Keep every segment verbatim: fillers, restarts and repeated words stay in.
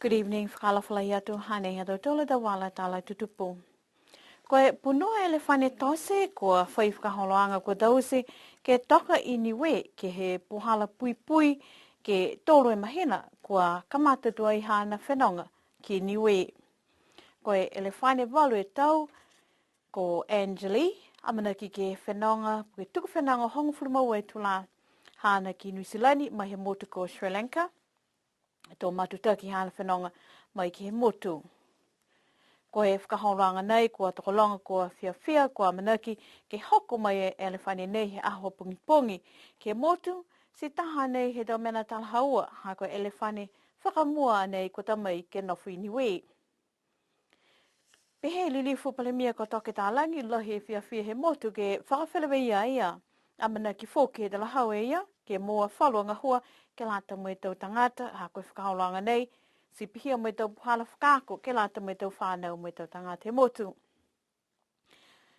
Good evening, fakaalofa lahi atu, hanei ha tautolu a tau vala tala tutupu. Ko e punua elefane tote, kua fai fakaholoaga kua taute ke toka i Niue, ke he puhala puipui, ke tolu e mahina, kua kamata tuai haana fenoga ki Niue. Ko e elefane valu e tau, ko Angeli, amanaki ke fenoga, ke tuku fenoga hogofulu ma ua e tulā, haana ki Niu Silani, mai he motu ko Sri Lanka. To matutaki haana fenoga mai ke he motu. Ko e fakaholoaga nei, kua tokologa, kua fiafia, kua amanaki ke hoko mai e elefane nei he aho pogipogi ke he motu, ti taha nei he tau mena talahaua, ha ko e elefane fakamua nei kua ta mai ke nofo i Niue. Pehē e Lilifu Palemia ko Toke Talagi, lahi e fiafia he motu ke fakafeleveia a ia. Amanaki foki he talahau e ia, ke moua falu a gahua ke lata mo e tau tagata, ha ko e fakaholoaga nei, ti pihia mo e tau puhala fakaako ke lata mo e tau fanau mo e tau tagata he motu.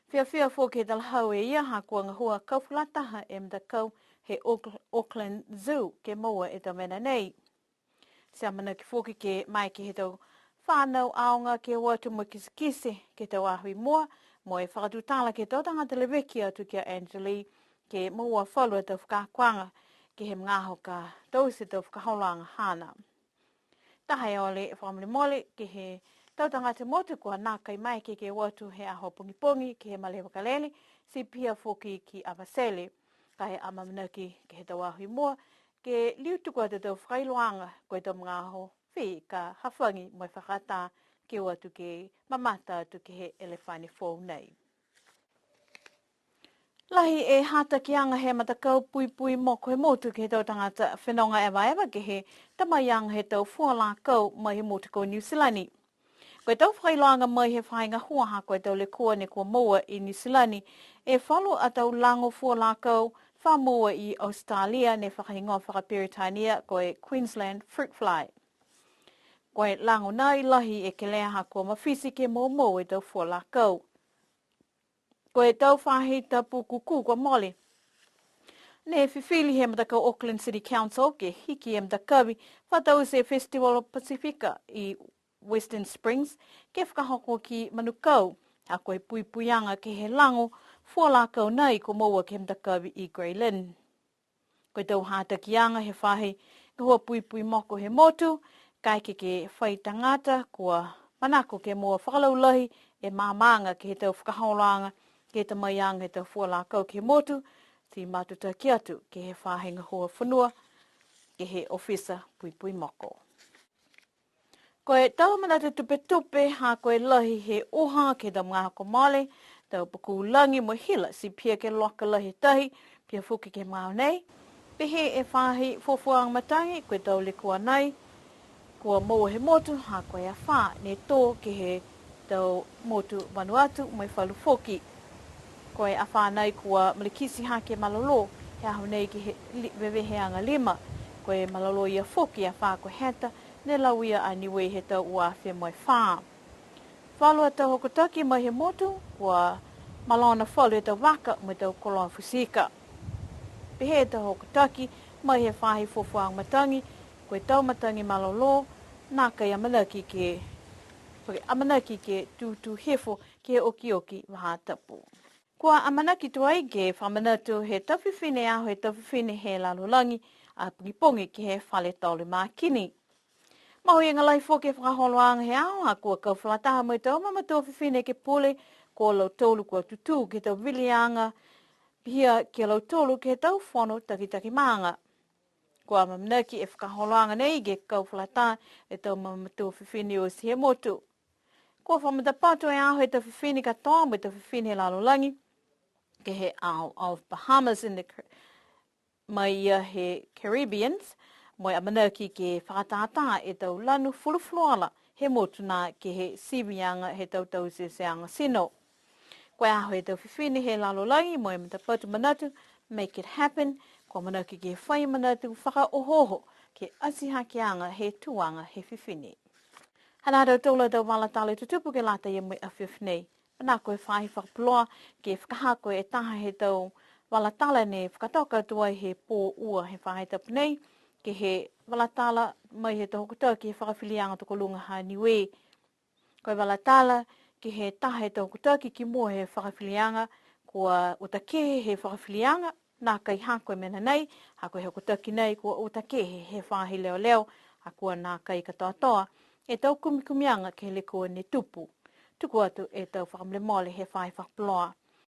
Fiafia foki he talahau e ia, ha kua gahua kau fakalataha e matakau he Auck-, Auckland Zoo ke moua e tau mena nei. Ti amanaki foki ke maeke he tau fanau aoga ke o atu mo e kitekite ke he tau aho i mua, mo e fakatutala ke he tau tagata leveki atu ki a Angeli, ke moua falu a tau fakaakoaga ke he magaaho ka taute e tau fakaholoaga haana. Taha e ole fakamolemole ke he tau tagata motu kua nākai maeke ke o atu he aho pogipogi ke he malē vakalele, ti pihia foki ki Avatele, ka e amanaki ke he tau aho i mua, ke liu tuku atu e tau fakailoaga, ko e tau magaaho fē ka hafagi mo e fakaatā ke o atu ke mamata atu ke he elefane foou nei. Lahi e hatakiaga he matakau puipui moko he motu ke he tau tagata fenoga evaeva ke he tamaiaga he tau fua lakau mai he motu ko Niu Silani. Ko e tau fakailoaga mai he faahi gahua ha ko e tau lekua ne kua moua i Niu Silani, e falu a tau lago fua lakau fa moua i Australia ne fakahigoa fakaperitania ko e Queensland fruit fly. Ko e lago nai lahi e kelea ha kua mafiti ke moumou e tau fua lakau. Ko e tau faahi tapu kukū kua mole, ne fifili he matakau Auckland City Council ke hiki e matakavi fa taute e Festival Pasifika i Western Springs, ke fakahoko ki Manukau, ha ko e puipuiaga ke he lago fua lakau nai kua moua ke he matakavi i Grey Lynn. Ko e tau hatakiaga he faahi gahua puipui moko he motu, kaeke ke fai tagata, kua manako ke moua fakalaulahi e maamaaga ke he tau fakaholoaga, ke he tamaiaga he tau fua lakau ke he motu, ti matutaki atu ke he faahi gahua fonua, ke he ofisa puipui moko. Ko e tau manatu tupetupe, ha ko e lahi he uha ke he tau magaaho kua mole, tau pukū lagi mo e hila, ti pihia ke loka lahi e tahi, pihia foki ke he magaaho nei. Pehē e faahi fuafuaaga matagi, ko e tau lekua nai kua moua he motu, ha ko e afā ne tō ke he tau motu Vanuatu mo e falu foki. Ko e afā nai kua malikiti hake malolō he aho nei ke he li-, veveheaga lima. Ko e malolō ia foki e afā ko Heta, ne lauia a Niue he tau ua afe mo e fā. Falu a tau hokotaki mai he motu, kua malona falu e tau vaka mo e tau koloa futi ika. Pehē e tau hokotaki mai he faahi fuafuaaga matagi, ko e tau matagi malolō, nākai amanaki ke, amanaki ke tūtū hifo ke he okioki faahi tapu. Kua amanaki tuai ke fakamanatu he tau fifine aho he tau fifine he lalolagi, a pogipogi ke he fale tolu Makini. Mahuiga lahi foki e fakaholoaga he aho, ha kua kau fakalataha mo e tau mamatua fifine ekepule, ko lautolu kua tutū ke he tau viliaga, pihia ki a lautolu ke he tau fono takitaki maaga. Kua amanaki e fakaholoaga nei ke kau fakalataha e tau mamatua fifine oti he motu. Kua fakamatapatu e aho he tau fifine katoa mo e tau fifine he lalolagi, ke he Isle of Bahamas in the Car-, mai ia he Caribbeans, mo e amanaki ke fakatātā e tau lanu fulufuluola he motu nā ke he siviaga he tau tauteaga tino. Ko e aho he tau fifine he lalolagi mo e matapatu manatu, Make It Happen, kua amanaki ke fai manatu fakaohooho ke he ati hakeaga he tuaga he fifine. Hanā ha tautolu a tau vala tala tutupu ke lata ia mo e afiafi nei. Manako e faahi fakapuloa ke fakahako e taha he tau vala tala ne fakatoka atu ai he pō ua he faahi tapu nei, ke he vala tala mai he tau hokotaki he fakafiliaga tokoluga ha Niue. Ko e vala tala ke he taha he tau hokotaki ki mua he fakafiliaga, kua uta kehe he fakafiliaga, nākai hako e mena nei, ha ko e hokotaki nei kua uta kehe he faahi leoleo, ha kua nākai katoatoa e tau kumikumiaga ke he lekua ne tupu. Tuku atu e tau fakamolemole he faahi fakapuloa.